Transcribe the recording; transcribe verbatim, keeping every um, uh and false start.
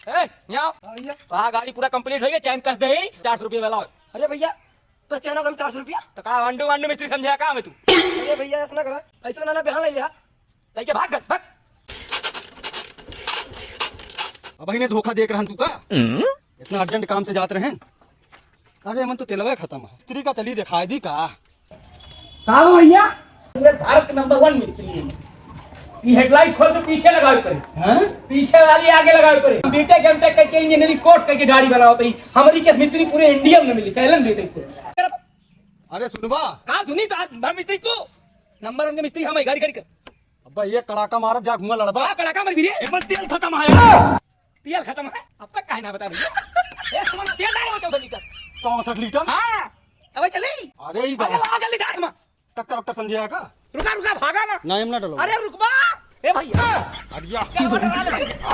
ए, यहाँ। हाँ भैया। हाँ, गाड़ी पूरा complete होइ गई, चैन कस दे, चार सौ रुपया वाला। अरे भैया, तो चैन का हम चार सौ रुपया? तो का अंडू वंडू मिस्त्री समझे का हमें तू? अरे भैया, ऐसा ना करा, ऐसा ना, ना बिहान ले लिया। लेके भाग घर, भाग। अब इन्हें धोखा देख रहन तू का? इतना urgent काम से जात रहन। अरे, मन तो तेलवा खत्म है। स्त्री का चली दिखाई दी का? का हो भैया? पूरे भारत के number one मिस्त्री है। ये headlight खोल के पीछे लगावे पड़े। हैं? पीछे वाली आगे लगावे पड़े। हम B.Tech M.Tech करके engineering course करके गाड़ी बनावत ही। हमरी के मिस्त्री पूरे India में मिली, challenge देते हैं। अरे सुनबा। का सुनी तो आज भर मिस्त्री तू। Number one के मिस्त्री हम है, गाड़ी खड़ी कर। अब्बा, ये कड़ाका मारब, जा घुमा लड़बा। का कड़ाका मारबी रे? एमन तेल खत्म है। तेल खत्म है? अब तक काहे ना बता भैया? ए, तुम्हारा तेल डाले बा चौसठ लीटर। चौसठ लीटर? हाँ। अब चली? अरे, ई अरे, बाबा। लावा जल्दी डाल मा। ट्रैक्टर, ट्रैक्टर समझे का? रुका, रुका, भागा ना। ना, हम ना डलो। अरे, रुकबा। ए भैया। अरे, या। क्या हो रहा है?